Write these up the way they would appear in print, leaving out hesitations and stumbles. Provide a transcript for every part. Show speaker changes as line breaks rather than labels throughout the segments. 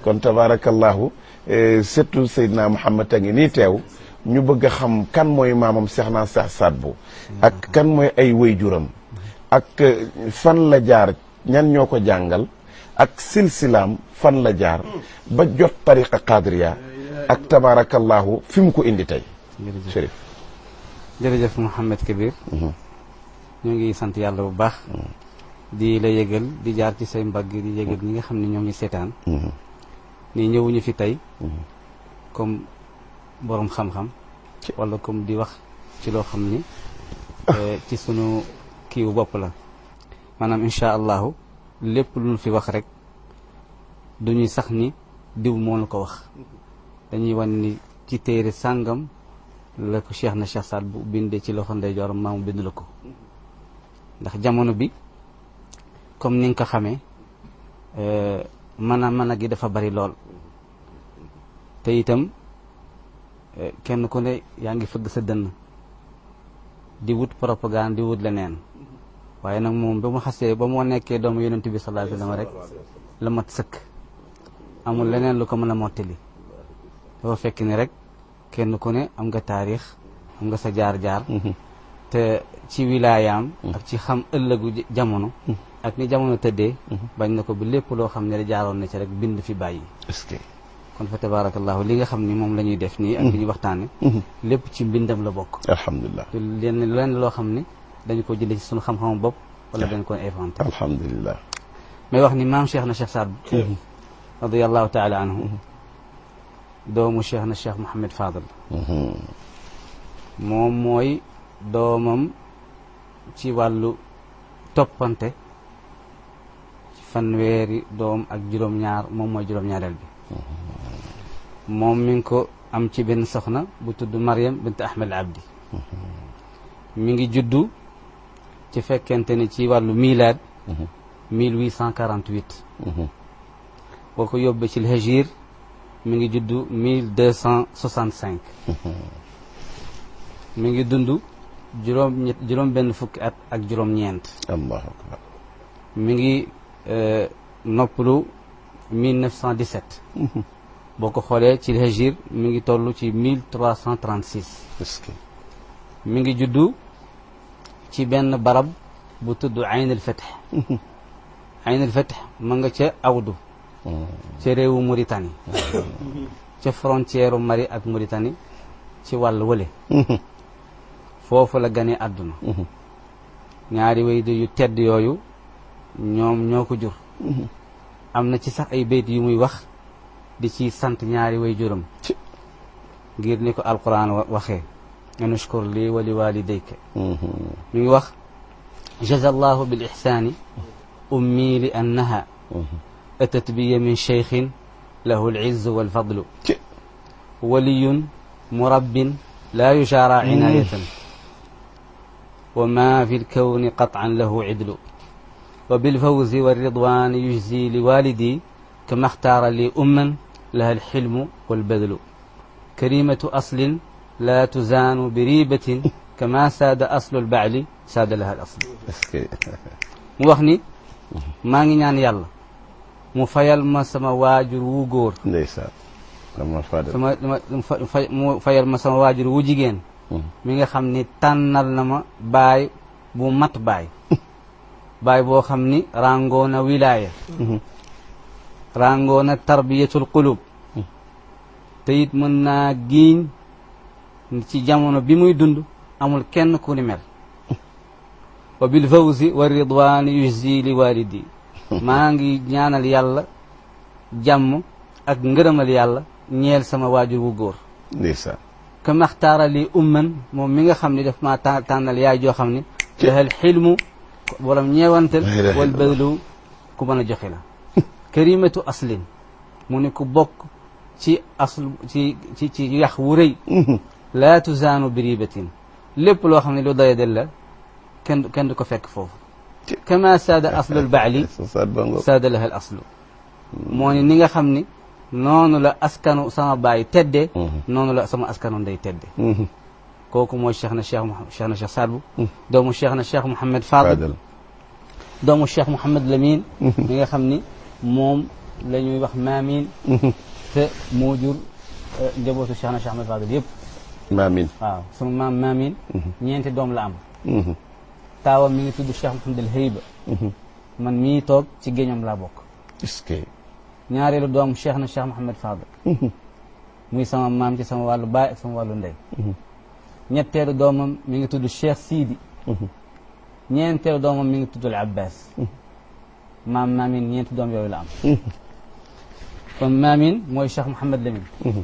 kon tabarakallahu surtout Seydina Mouhamed a ngi nii teew ñu bëgg a xam kan mooy maamam Cheikh na Cheikh Saad Bou ak kan mooy ay waajuram ak fan la jaar ñan ñoo ko jàngal ak silsilaam fan la jaar ba jot tariqa qadriya ak tabarakallahu fi mu ko indi tey Chérif
jërëjëf Mouhamed Kabir ñu ngi sant yàlla bu baax di la yëgal di jaar ci say mbagg di yëgal ñi nga xam ne ñoom ñu seetaan nii ñëwuñu fi tey comme borom xam-xam wala comme di wax ci loo xam ni ci sunu kiiwu bopp la maanaam incha allahu lépp lu ñu fi wax rek duñuy sax ni diw moo nu ko wax dañuy wan ni ci téere sàngam la ko Cheikh na Cheikh Saad Bou bindee ci loxo ndeyjooram maamu bind la ko ndax jamono bi comme ni nga ko xamee mën a gi dafa bari lool te itam kenn ku ne yaa ngi fëgg sa dënn di wut propagande di wut leneen waaye nag moom ba mu xasee ba moo nekkee doomu yonent bi sallallahu alayhi wa sallam rek la mat sëkk amul leneen lu ko mën a mottali dafa fekk ni rek kenn ku ne am nga taarix am nga sa jaar-jaar te ci wilaayaam ak ci xam ëllëgu jamono ak ni jamono tëddee bañ na ko bi lépp loo xam ne jaaroon na ci rek bind fi bàyyi kon fa tabarakallahu li nga xam ni moom la ñuy def nii ak li ñuy waxtaane lépp ci mbindam la bokk
alhamdulilah
lenn loo xam ni dañu ko jëlee ci suñu xam-xamu bopp wala dañ ko inventé
alhamdulilah
may wax ni maam Cheikh na Cheikh Saad Bou radiyallahu taala anhu doomu Cheikh na Cheikh Mouhamed Fadal moom mooy doomam ci wàllu toppante ci fanweeri doom ak juróom-ñaar moom mooy juróom-ñaareel bi moom mi ngi ko am ci benn soxna bu tudd Mariam bint Ahmed Abdi mi ngi juddu ci fekkente ni ci wàllu milaad 1848 boo ko yóbbee ci hijr mi ngi juddu 1265 mi ngi dund juróom benn fukki at ak juróom-ñeent
allahu akbar
mi ngi noppalu 1917 boo ko xoolee ci hijr mi ngi toll ci 1336 mi ngi juddu ci benn barab bu tudd Ayn al Fath Ayn al Fath ma nga ca Awdu ca réewu Mauritanie ca frontière Mali ak Mauritanie ci wàll wële foofu la gane àdduna ñaari waydu yu tedd yooyu ñoom ñoo ko jur am na ci sax ay bayt yu muy wax di ci sant ñaari way juram ngir ni ko alquran waxee anushkur lii wa li walidayka mi ngi wax jazallahu bil ihsani ummi li annaha atat biya min cheikhin lahu al izzu wal fadlu waliyun murabbin la yushara inayatan wa ma fi lkawni qat'an lahu idlu wa bilfawzi walridwan yujzi li walidi kama اختار لي أما لها الحلم والبذل كريمة أصل لا تزان بريبة كما ساد أصل البعل ساد لها الأصل mu wax ni maa ngi ñaan yàlla mu fayal ma sama waajur wu góor
ndeysaan
mu fayal ma sama waajur wu jigéen mi nga xam ni tànnal na ma baay bu mat baay baay boo xam ni ràngoo na wilaaya ràngoo na tarbiyatul qulub te it mën naa giiñ ci jamono bi muy dund amul kenn ku ni mel wa bil fawzi wa ridwaan yujzi li walidi maa ngi ñaanal yàlla jàmm ak ngërëmal yàlla ñeel sama waajur wu góor
ndeysaan
kama xtaara li umman moom mi nga xam ne daf maa tànnal yaay joo xam ne lahal xilmu borom ñeewantal wal badlu ku mën a joxe la karimatu aslin mu ne ku bokk ci asl ci yax wu rëy laa tuzaanu biribatin lépp loo xam ne lu doye del la kenn du ko fekk foofu kama saada aslul baali saada lahal aslu moo ni ni nga xam ni noonu la askanu sama baay tedde noonu la sama askanu ndey tedde kooku mooy cheikh na cheikh Saad Bou doomu cheikh na cheikh Mouhamed Fadel doomu cheikh Mouhamed Lamine mi nga xam ni moom la ñuy wax Maamin te moo jur njabootu Cheikh na Cheikh Ahmed Fadel yëpp
Maamin
waaw sama maam Maamin ñeenti doom la am taawam mi ngi tudd Cheikh Mouhamadul Hayba man mii toog ci géñam laa bokk
est-ce que
ñaareelu doom Cheikh na Cheikh Mouhamed Fadel muy sama maam ci sama wàllu baay ak sama wàllu ndey ñetteelu doomam mi ngi tudd Cheikh Sidi ñeenteelu doomam mi ngi tudd al Abbas maam Maamin ñeenti doom yooyu la am kon Maamin mooy Cheikh Mouhamed Lamine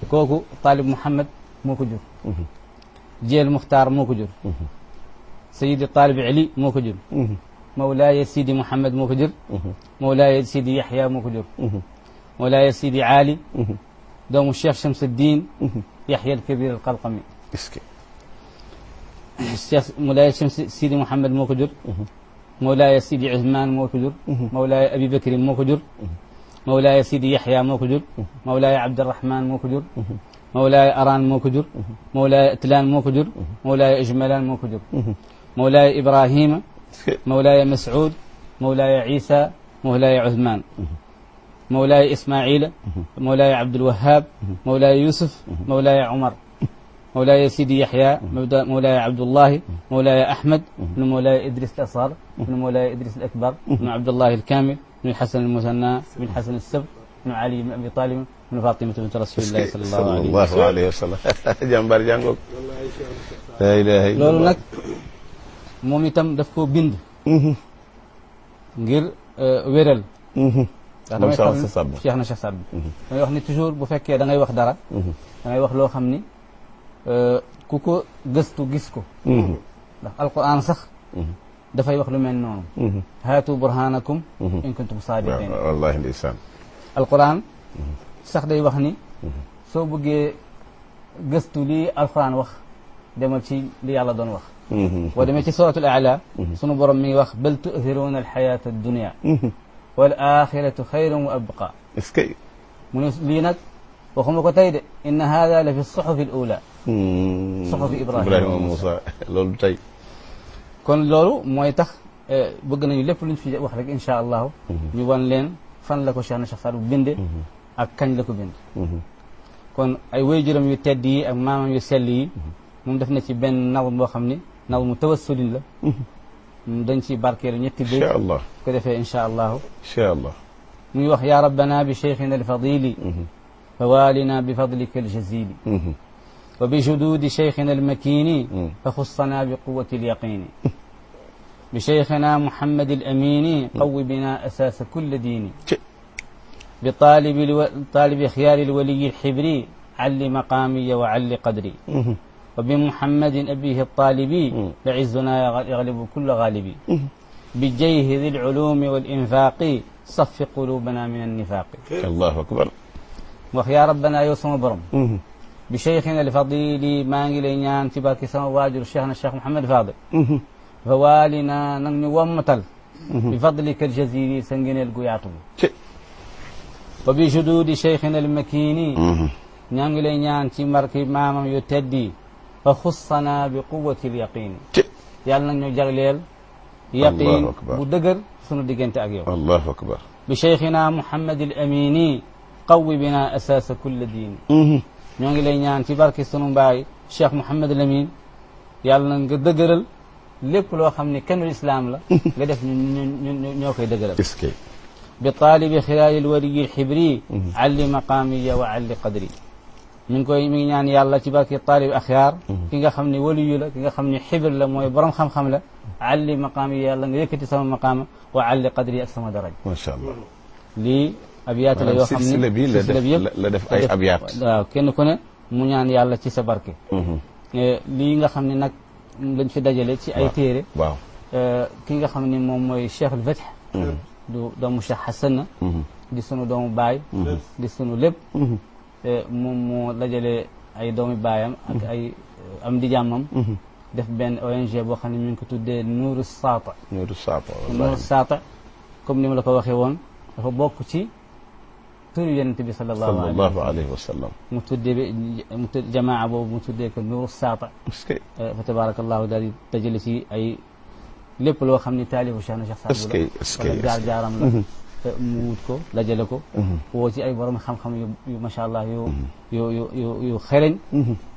kooku Talib Mouhamed moo ko jur Jeel Muxtaar moo ko jur Sayidi Talib Ali moo ko jur Mawlaaya Sidi Mouhamed moo ko jur Mawlaaya Sidi Yaxya moo ko jur Mawlaaya Sidi Ali doomu Cheikh Chamsuddin Yaxya al Kabir al Qalqami
est-ce que
Cheikh Mawlaaya Sidi Mouhamed moo ko jur Mawlaaya Sidi Ousmane moo ko jur Mawlaaya Abi Bakri moo ko jur Mawlaaya Sidi Yaxya moo ko jur Mawlaaya Abdurahman moo ko jur Mawlaaya Araan moo ko jur Mawlaaya Itlaan moo ko jur Mawlaaya Ijmalaan moo ko jur Mawlaaya Ibrahima Mawlaaya Mas'ud Mawlaaya Isa Mawlaaya Ousmane Mawlaaya Ismaila Mawlaaya Abdul Wahhab Mawlaaya Yusuf Mawlaaya Umar Mawlaaya Sidi Yaxya Mawlaaya Abdullahi Mawlaaya Ahmad ibnu Mawlaaya Idris al-Asghar ibnu Mawlaaya Idris al-Akbar ibnu Abdullahi al-Kamil ibnu Xasan al-Musanna ibnu Xasan al-Sabr ibnu Ali ibnu Abi Talib ibnu Fatima bint Rasulillahi sallallahu alayhi wa sallam
jàmbaar jàngoog la ilaha illa
loolu nag moom itam daf koo bind ngir wéral ndax damay xam Cheikh na Cheikh Saad Bou damay wax ni toujours bu fekkee da ngay wax dara da ngay wax loo xam ni ku ko gëstu gis ko ndax alquran sax dafay wax lu mel noonu haatu burhanakum in kuntum saadiqin
wallahi ndeysaan
alquran sax day wax ni soo bëggee gëstu lii alquran wax demal ci li yàlla doon wax boo demee ci suratul A'la sunu borom mi ngi wax bal tu'thiruuna alxayata addunia wal axiratu xayrun wa abqa
est-ce que
mu ne lii nag waxuma ko tey de inna hada la fi suxufi al ula suxufi Ibrahima wa
Muusa loolu tey
kon loolu mooy tax bëgg nañu lépp luñ fi wax rek incha allahu ñu wan leen fan la ko Cheikh na Cheikh Saad Bou binde ak kañ la ko bind kon ay waajuram yu tedd yi ak maamam yu sell yi moom def na ci benn nawm boo xam ni nawmu tawassulin la dañ ci barkeelu ñetti béy
incha allah
ko defee incha allahu
incha allah
muy wax ya rabbana bi cheikhina alfadili fa walina bi fadlika aljazili wa bi jududi cheikhina almakini fa xussana bi quwati alyaqini bi cheikhina muhammad alamini qawi bina asasa kulle diini bi talibi xiyaari alwaliyi alxibri alli maqamiya wa alli qadri وبمحمد أبيه الطالبي لعزنا يغلب كل غالبي بجيه ذي العلوم والإنفاق صف قلوبنا من النفاق
الله أكبر
ويا ربنا يوسم برم بشيخنا الفضيل مانجي لينيان تباكي سما واجر شيخنا الشيخ محمد فاضل فوالنا نغني ومتل بفضلك الجزيل سنجن القياطب وبجدود شيخنا المكيني نانجي لينيان تباكي مامم يتدي fa xussana bi quwati l yaqin yàlla nag ñu jagleel yaqin bu dëgër sunu diggante ak yow
allahu akbar
bi cheikhina muhammad al amini qawi bina asasa kulle diini ñoo ngi lay ñaan ci barke sunu mbaay cheikh Mouhamed Lamine yàlla na nga dëgëral lépp loo xam ne kennul islaam la nga def ñoo koy dëgëral bi taalibi xilaali l waliyi l xibri alli maqaamiya wa alli qadri mi ngi ñaan yàlla ci barke taalib axyaar ki nga xam ne waliyu la ki nga xam ne xibir la mooy borom xam-xam la alli maqaam yi yàlla nga yëkkati sama maqaama wa alli qadri ak sama daraj
macha allah
lii abiyaat la yoo xam ne
silsila bi yëpp la def ay abiyaat
waaw kenn ku ne mu ñaan yàlla ci sa barke lii nga xam ne nag lañ fi dajale ci ay téere
waaw
ki nga xam ne moom mooy cheikh al fath du doomu cheikh Hassan di sunu doomu baay di sunu lépp moom moo dajale ay doomi baayam ak ay am di jàmmam def benn ONG boo xam ne ñu ngi ko tuddee Nuuru Saata
Nuuru Saata
Nuuru Saata comme ni ma la ko waxee woon dafa bokk ci turu yonent bi sallallahu
alayhi wa sallam
mu tuddee jamaa boobu mu tuddee ko Nuuru Saata fa tabarakallahu daal di dajale ci ay lépp loo xam ne taalifu Cheikh na Cheikh Saad Bou la wala jaar-jaaram la mu wut ko dajale ko woo ci ay borom xam-xam yu macha allah yu xereñ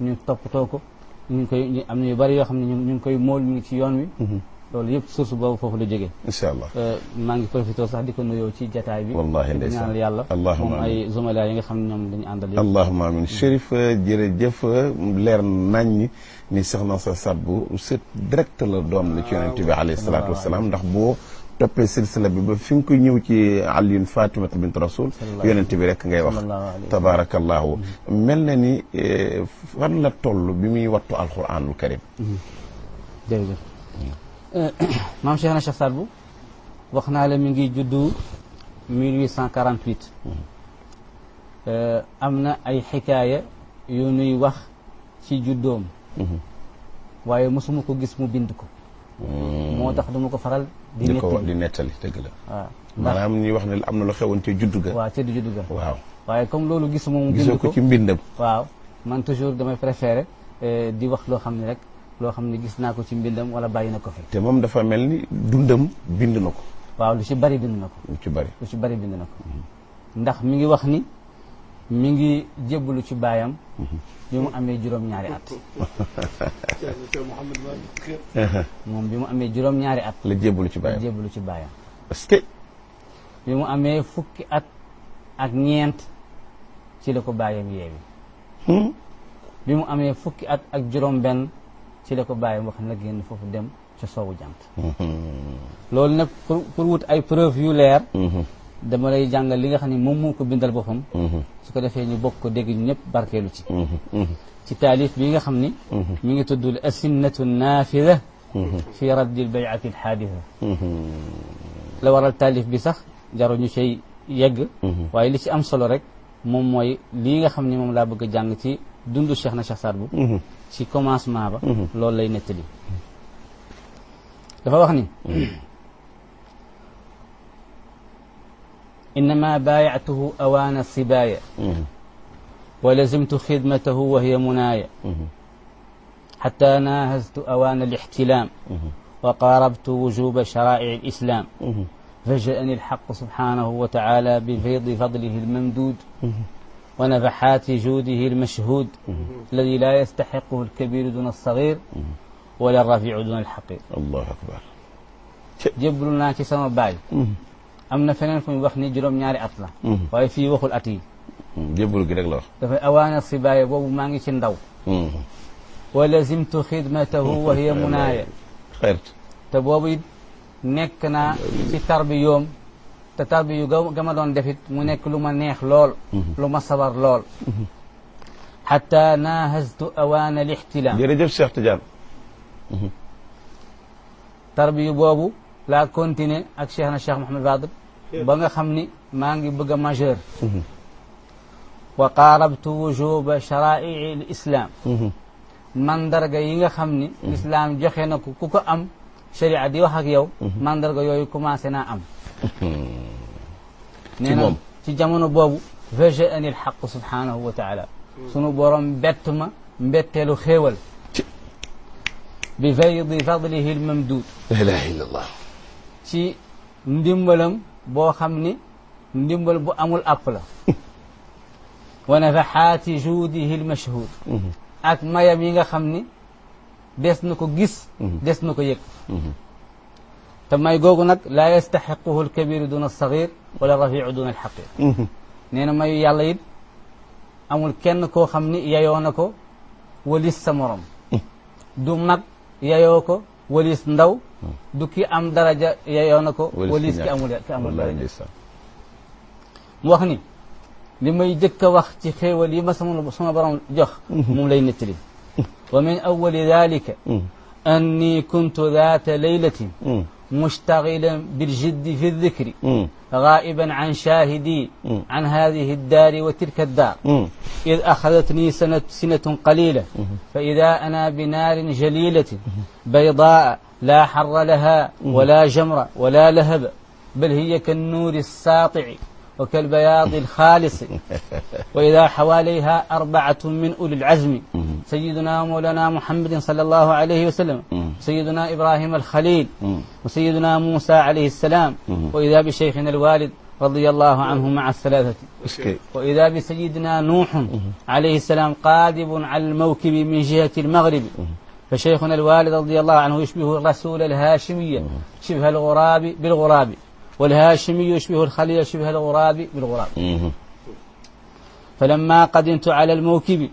ñu toppatoo ko ñu ngi koy am na yu bari yoo xam ne ñu ngi koy mool ñu ngi ci yoon wi loolu yëpp source boobu foofu la jógee
incha allah
maa ngi profité sax di ko nuyoo ci jataay bi
wallahi ndeysaan
ñaanal yàlla moom ay zumala yi nga xam ne ñoom dañu àndal yëpp
allahumma amin Chérif jërëjëf leer nañ ni soxna sa Sadbou c'est direct la doom la ci yonent bi alayhi salaatu wasalaam ndax boo toppee silsila bi ba fi nga koy ñëw ci Aliyun Fatimata bint Rasul yonent bi rek ngay wax tabarakallahu mel na ni fan la toll bi muy wattu alquranul karim
jërëjëf maam Cheikhna Cheikh Sadbou wax naa la mi ngi juddu 1848 am na ay xikaaya yu nuy wax ci juddoom waaye mosuma ko gis mu bind ko moo tax duma ko faral di
nettali dëgg la
waaw
maanaam ñuy wax ne am na lu xewoon ca juddu ga
waaw ca juddu ga
waaw
waaye comme loolu gisuma mu bind
gisoo ko ci mbindam
waaw man toujours damay préféré di wax loo xam ne rek loo xam ne gis naa ko ci mbindam wala bàyyi na ko fi
te moom dafa mel ni dundam bind na ko
waaw lu ci bari bind na ko
lu ci bari
bind na ko ndax mi ngi wax ni mi ngi jébbalu ci baayam bi mu amee juróom-ñaari at moom bi mu amee juróom-ñaari at
la jébbalu ci
baayam
parce que
bi mu amee fukki at ak ñeent ci la ko baayam yeewi bi mu amee fukki at ak juróom-benn ci la ko baayam wax na génn foofu dem ca soowu jant loolu nag pour wut ay preuve yu leer dama lay jàngal li nga xam ne moom moo ko bindal boppam su ko defee ñu bokk ko dégg ñu ñëpp barkeelu ci taalif bi nga xam ni mi ngi tudd asinnatu naafida fi raddi lbayati alxaadisa la waral taalif bi sax jaru ñu cay yegg waaye li ci am solo rek moom mooy lii nga xam ne moom laa bëgg a jàng ci dundu Cheikhna Cheikh Sadbou ci commencement ba loolu lay nettali dafa wax ni innama baayatuhu awaana sibaaya wa lazimtu xidmatahu wa hiya munaaya xatta naahaztu awaana alixtilaam wa qaarabtu wujuba sharaa'ici alislaam فجاءني الحق سبحانه وتعالى بفيض فضله الممدود ونفحات جوده المشهود الذي لا يستحقه الكبير دون الصغير ولا الرفيع دون الحقير
الله أكبر
jébbalu naa ci sama baay am na feneen fu mu wax ni juróom-ñaari at la waaye fii waxul at yi
jébbalu gi rek la wax
dafay awaana si baay boobu maa ngi ci ndaw wa lazimtu xidmatahu wa hiya munaaya te boobu it nekk naa ci tarbiyoom te tarbiyu ga ma doon defit mu nekk lu ma neex lool lu ma sabar lool xatta naahaztu awaana lixtilaam
jërëjëf Cheikh Tidiane
tarbiyu boobu laa continuer ak Cheikhna Cheikh Mouhamed Fadel ba nga xam ni maa ngi bëgg a majeur wa qaarabtu wujuba sharaa'ici l-islaam mandarga yi nga xam ni islaam joxe na ko ku ko am sharia di wax ak yow mandarga yooyu commencé naa am nee na ci jamono boobu fajaani alxaq subhanahu wa taala sunu borom bett ma mbetteelu xéewal bi faydi fadlihi almamduud
la ilaha illa allah
ci ndimbalam boo xam ni ndimbal bu amul àpp la wa nafaxaati juudihi almashhuud ak mayam yi nga xam ni des na ko gis des na ko yëg te may googu nag laa yastaxiquhu alkabiru duna alsagir wala rafiu duna alxaqir nee na mayu yàlla it amul kenn koo xam ni yayoo na ko walis sa morom du mag yayoo ko walis ndaw du ki am daraja yayoo na ko walis ki amul daraja mu wax ni li may jëkk a wax ci xéewal yi ma sama borom jox moom lay nettali wa min awali dalika anni kuntu daata laylatin mushtagilan biljiddi fi ldikri غائبا عن شاهدي عن هذه الدار وتلك الدار إذ أخذتني سنة قليلة فإذا أنا بنار جليلة بيضاء لا حر لها ولا جمر ولا لهب بل هي كالنور الساطع وكالبياض الخالص وإذا حواليها أربعة من أولي العزم سيدنا مولانا محمد صلى الله عليه وسلم سيدنا إبراهيم الخليل وسيدنا موسى عليه السلام وإذا بشيخنا الوالد رضي الله عنه مع الثلاثة وإذا بسيدنا نوح عليه السلام قادم على الموكب من جهة المغرب فشيخنا الوالد رضي الله عنه يشبه الرسول الهاشمية شبه الغراب بالغراب والهاشمي يشبه الخليل شبه الغراب بالغراب فلما قدمت على الموكب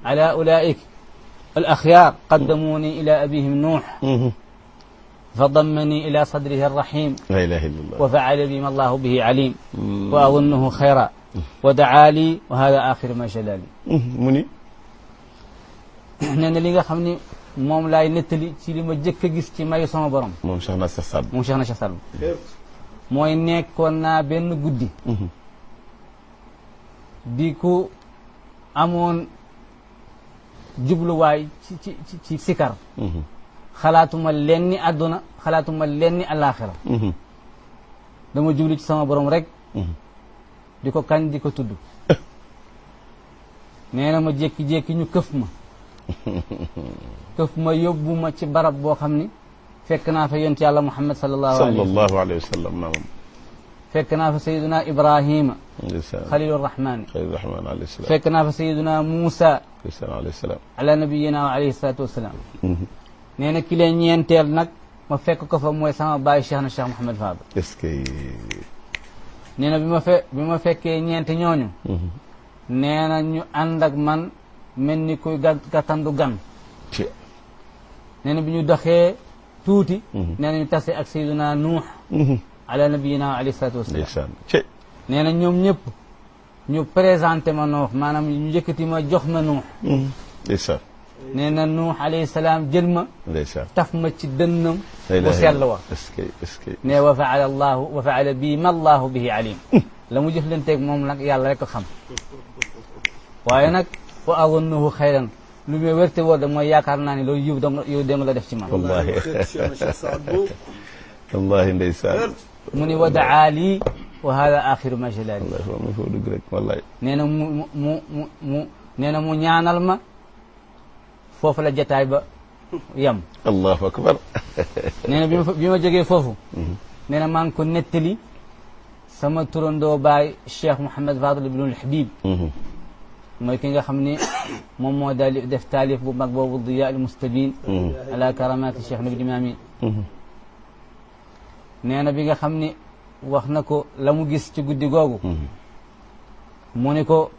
على أولئك الأخيار قدموني إلى أبيهم نوح فضمني إلى صدره الرحيم
لا إله إلا الله
وفعل بما الله به عليم وأظنه خيرا ودعا لي وهذا آخر ما جلالي
مني
nee na li nga xam ni moom laay nettali ci li ma jëkk a gis ci mayu sama borom
moom Cheikh na Cheikh Saad Bou
moom Cheikh na Cheikh Saad Bou mooy nekkoon naa benn guddi di ko amoon jubluwaay ci sikar xalaatuma lenni àdduna xalaatuma lenni alaaxira dama jublu ci sama borom rek di ko kañ di ko tudd nee na ma jékki-jékki ñu këf ma yóbbu ma ci barab boo xam ni fekk naa fa yonent yàlla Muhammad sallallahu alayhi wa sallam
naam
fekk naa fa sayyiduna Ibrahima xalilu rahmaani
alayhi salaam
fekk naa fa sayyiduna Muusa
alayhi salaam
ala nabiyina wa alayhi salaatu wasalaam nee na ki leen ñeenteel nag ma fekk ko fa mooy sama baay Cheikh na Cheikh Mouhamed Fadel
est-ce que
nee na bi ma fekkee ñeenti ñooñu nee na ñu ànd ak man mel ni kuy gàttandu gan nee na bi ñu doxee tuuti nee na ñu tase ak sayyiduna Nuux ala nabiyina wa alayhi salaatu wasalaam nee na ñoom ñëpp ñu présenté ma Nuux maanaam ñu yëkkati ma jox ma Nuux nee na Nuux alayhi salaam jël ma taf ma ci dënnam bu sell wa ne wa faala allahu wa faala bii ma allahu bihi alim la mu jëflanteeg moom nag yàlla rek ko xam waaye nag wa azunnuhu xayran lu muy wérte woo da mooy yaakaar naa ne loolu yow dong la def ci man
wallahi wallahi ndeysaan
mu ni wa daa lii wa hada axiru ma jalaali
wallahi
nee na nee na mu ñaanal ma foofu la jataay ba yam
allahu akbar
nee na bi ma jógee foofu nee na maa ngi ko nettali sama turandoo baay Cheikh Mouhamed Fadel ibnul Habib mooy ki nga xam ne moom moo daal def taalif bu mag boobu Diyaa al Mustabin ala karamaati Cheikh Nabil Imami nee na bi nga xam ne wax na ko la mu gis ci guddi googu mu ni ko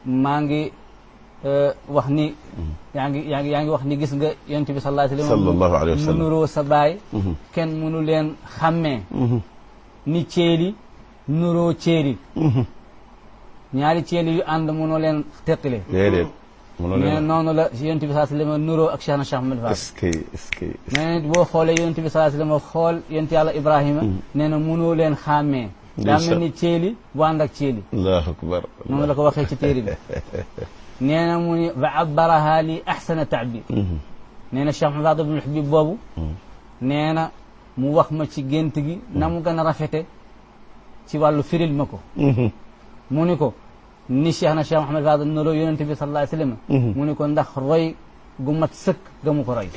maa ngi wax ni yaa ngi wax ni gis nga yonent bi sallallahu alayhi wa sallam mu nuroo sa baay kenn mënu leen xàmmee ni ceeli nuroo ceeli ñaari ceeli yu ànd mënoo leen teqale
déedéet
mais noonu la yonent bi sallallahu alayhi wa sallam nuroo ak Cheikh na Cheikh Ahmed Fadel
est-ce que
nee na boo xoolee yonent bi sallallahu alayhi wa sallam xool yonent yàlla Ibrahima nee na mënoo leen xàmmee daa mel ni ceeli bu ànd ak ceeli
allahu akbar
noonu la ko waxee ci téere bi nee na mu ni fa abbaraha li ahsana taabir nee na Cheikh Mouhamed ibnul Habib boobu nee na mu wax ma ci gént gi na mu gën a rafete ci wàllu firil ma ko mu ni ko ni Cheikh na Cheikh Mouhamed Fadel nuroo yonente bi sallallahu alayhi wa sallam mu ni ko ndax roy gu mat sëkk ga mu ko roy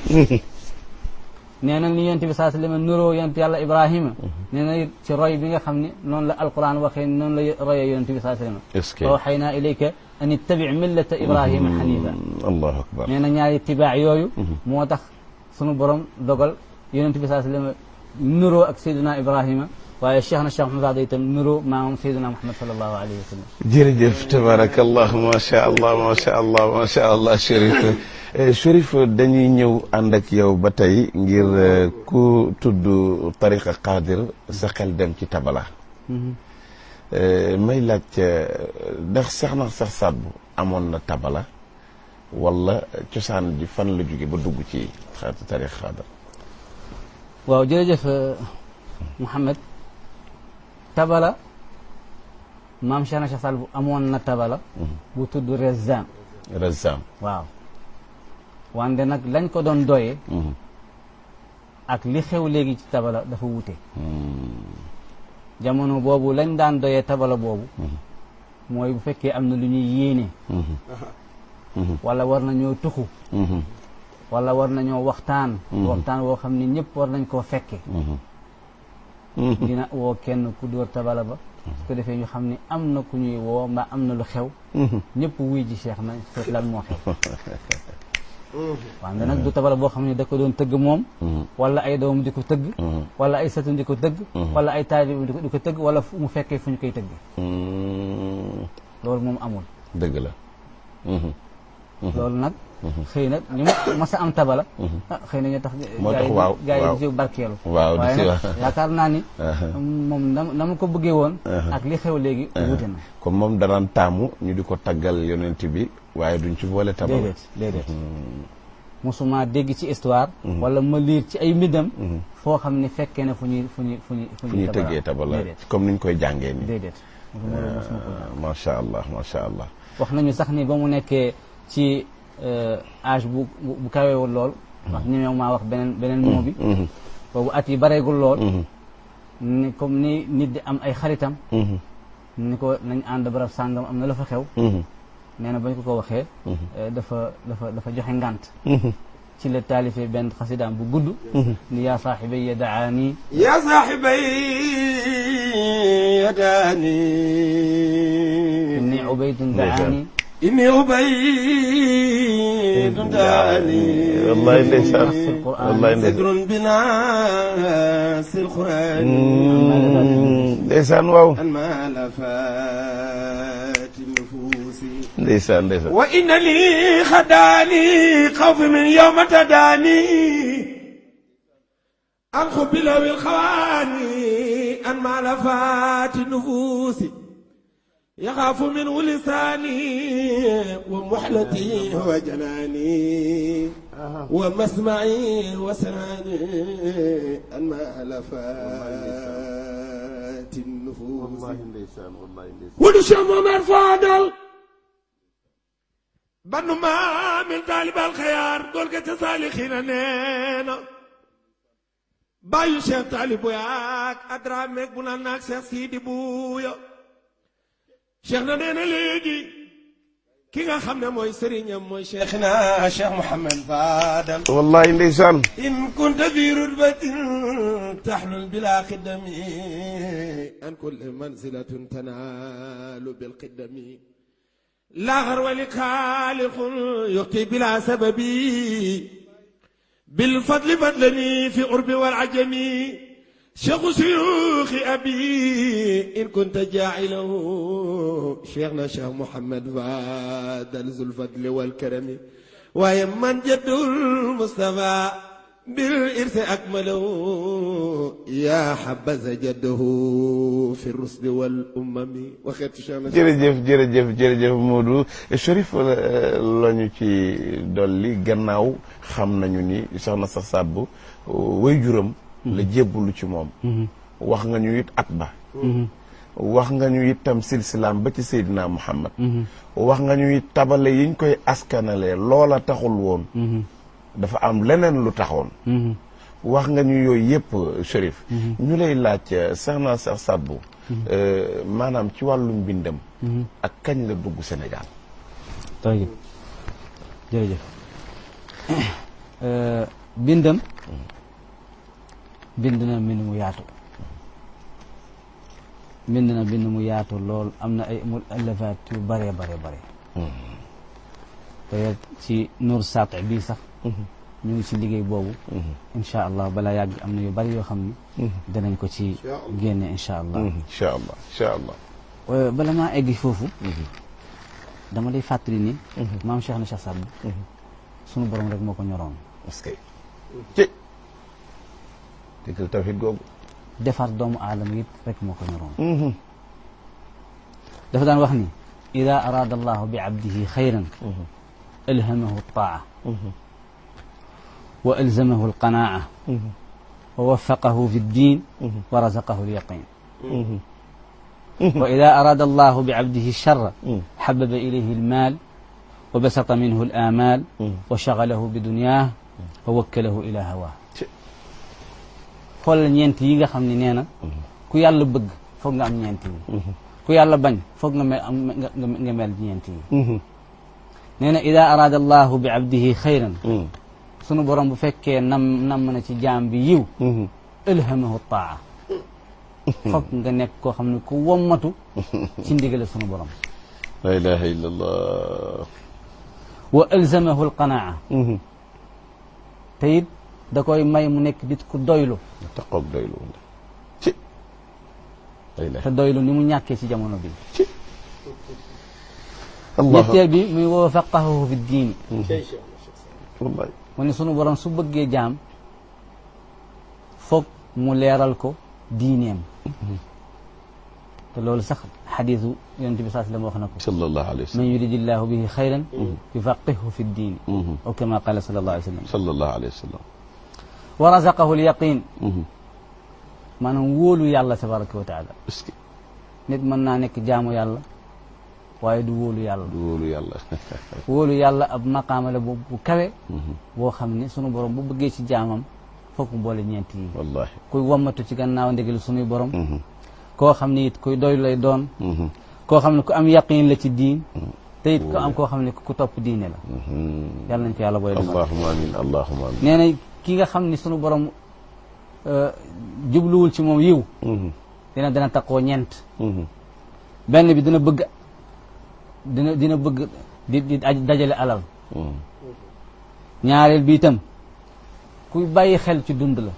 nee na ni yonente bi sallallahu alayhi wa sallam nuroo yonente yàlla Ibrahima nee na ci roy bi nga xam ne noonu la alquran waxee noonu la royee yonente bi sallallahu alayhi wa sallam wa awhaynaa ilayka an ittabi millata Ibrahima hanifa
allahu akbar
nee na ñaari tibaax yooyu moo tax sunu borom dogal yonente bi sallallahu alayhi wa sallam nuroo ak Seydina Ibrahima waaye Cheikh na Cheikh Mouhamed Fadel itam nuroo maamam Seydina Muhammad sallallahu alayhi wa sallam
jërëjëf tabarakallah macha allah macha allah macha allah Chérif Chérif dañuy ñëw ànd ak yow ba tey ngir ku tudd tariqa Qadir sa xel dem ci tabala may laaj ndax Cheikh na Cheikh Saad Bou amoon na tabala wala cosaan ji fan la jóge ba dugg ci tariqa Qadir
waaw jërëjëf Mouhamed tabala maam Cheikh na Cheikh Saad Bou amoon na tabala bu tudd Rezzam waaw wante nag lañ ko doon doyee ak li xew léegi ci tabala dafa wute jamono boobu lañ daan doyee tabala boobu mooy bu fekkee am na lu ñuy yéene wala war nañoo tuxu wala war nañoo waxtaan woo xam ne ñëpp war nañ koo fekke dina woo kenn ku dóor tabala ba su ko defee ñu xam ni am na ku ñuy woo mbaa am na lu xew ñëpp wuy ji Cheikh na seet lan moo xew waaw nag du tabala boo xam ne da ko doon tëgg moom wala ay doom di ko tëgg wala ay sëtam di ko tëgg wala ay taalibe di ko tëgg wala mu fekkee fu ñu koy tëgg loolu moom amul
dëgg la
loolu nag xëy na ñu mas a am tabala xëy na ñu tax
moo tax waaw
gaa yi di barkeelu
waaw
waaye nag yaakaar naa ni moom na ma ko bëggee woon ak li xew léegi wute na
comme moom danaan taamu ñu di ko taggal yonent bi waaye duñ ci boole tabala
déedéet mosuma dégg ci histoire wala ma liir ci ay mbindam foo xam ne fekkee na fu ñuy
tëggee tabala comme niñ koy jàngee ni
déedéet
macha allah macha allah
wax nañu sax ni ba mu nekkee ci âge bu kawewul lool wax ñemew maa wax beneen moo bi boobu at yi bareegul lool ni comme ni nit di am ay xaritam ni ko nañ ànd barab sàngam am na la fa xew nee na bañ ko waxee dafa joxe ngànt ci la taalifee benn xasidaam bu gudd ni yaa saaxibay ya daani
yaa saaxibay ya daani
inni ubaydun daani
inni ubaydun daani
wallahi ndeysaan wallahi
sadrun binaasil quraan
ndeysaan waaw ndeysaan ndeysaan
wa inna li xadaani xawfi min yawma tadaani an xubbi lawil xawaani an maalafaati nufuusi yaxaafu min lisaani wa muxlati wa janaani wa masmaci wa sanaani an maalafaati nufuusi wadu Cheikh Momar Fadal bannu maa min taalibal xayaar góor ga ca saalixiina neena bàyyu Cheikh Taalibu yaak adrameeg bu naan naak Cheikh Sidi Buuya Cheikh na neena léegi ki nga xam ne mooy sëriñam mooy Cheikhina Cheikh Mouhamed Fadal
wallahi ndeysaan
in kunta fi rutbatin taxlul bila xidami an kulli manzilatin tanaalu bil xidami لا غر ولخالق يخطي بلا سبب بالفضل فضلني في قرب والعجم شيخ شيوخ أبي إن كنت جاعله شيخنا شيخ محمد فادل ذو الفضل والكرم ويمن جد المصطفى بالإرث أكمله يا حبذا جده في الرسل والأمم وخيرت شيخنا
jërëjëf Modou Chérif la ñu ci dolli gannaaw xam nañu ni soxna sa Sadbou waajuram la jébbalu ci moom wax nga ñu it at ba wax nga ñu itam silsilaam ba ci Seydina Muhammad wax nga ñu it tabale yiñ koy askanalee loola taxul woon dafa am leneen lu taxoon wax nga ñu yooyu yëpp Chérif ñu lay laaj soxna sa Sadbou maanaam ci wàllu mbindam ak kañ la dugg Sénégal
tayib jërëjëf bindam bind na mbind mu yaatu lool am na ay mu'allafaat yu bare te ci Nuur Saati bii sax ñu ngi ci liggéey boobu incha allah balaa yàgg am na yu bari yoo xam ni danañ ko ci génne incha allah bala maa egg foofu dama lay fàttali ni maam Cheikh na Cheikh Sadbou sunu borom rek moo ko ñoroon
parce que ci dëggal tawhid googu
defar doomu aadama it rek moo ko ñoroon dafa daan wax ni ida arada allahu bi abdihi xayran alhamahu altaa wa alzamahu alqanaa wa waffaqahu fi ddin wa razaqahu alyaqin wa ida arada allahu bi abdihi charra xababa ilayhi almaal wa basata minhu alaamaal wa shagalahu bi dunyaah wa wakkalahu ila hawaa xoolal ñeent yi nga xam ne nee na ku yàlla bëgg foog nga am ñeent yi ku yàlla bañ foog nga mel ñeent yi nee na ida arada allahu bi abdihi xayran sunu borom bu fekkee nam na ci jaam bi yiw ilhamahu taa foog nga nekk koo xam ne ku wommatu ci ndigale sunu borom.
la ilaha illa allah.
wa alzamahu alqanaa. te it da koy may mu nekk nit ku doylu.
taqoog doylu ci.
te doylu ni mu ñàkkee ci jamono bi.
ci. allah
ñetteel bi muy wa faqahahu fi diini.
wallahi.
mu ne sunu borom su bëggee jaam foog mu leeral ko diineem. te loolu sax xadiisu yonent bi saa sallam wax na ko.
sallallahu alayhi wa sallam.
man yuridillahu bihi xayran yufaqihu fi diini. aw kama qala sallallahu alayhi wa sallam.
sallallahu alayhi wa sallam.
wa razaqahu lyaqin. maanaam wóolu yàlla tabaraka wa taala.
est-ce que.
nit mën naa nekk jaamu yàlla waaye du wóolu yàlla.
du wóolu yàlla.
wóolu yàlla ab maqaama la bu kawe. boo xam ne sunu borom bu bëggee ci jaamam foog mu boole ñeent yi.
wallahi.
kuy wammatu ci gannaaw ndigal sunuy borom. koo xam ne it kuy doy lay doon. koo xam ne ku am yaqin la ci diin. te it ku am koo xam ne ku topp diine la. yàlla nañ ko yàlla booy defal.
allahumma amin allahumma amin.
nee na ki nga xam ne sunu borom jubluwul ci moom yiw. dana taqoo ñeent. benn bi dina bëgg di dajale alal. ñaareel bi itam kuy bàyyi xel ci dund la.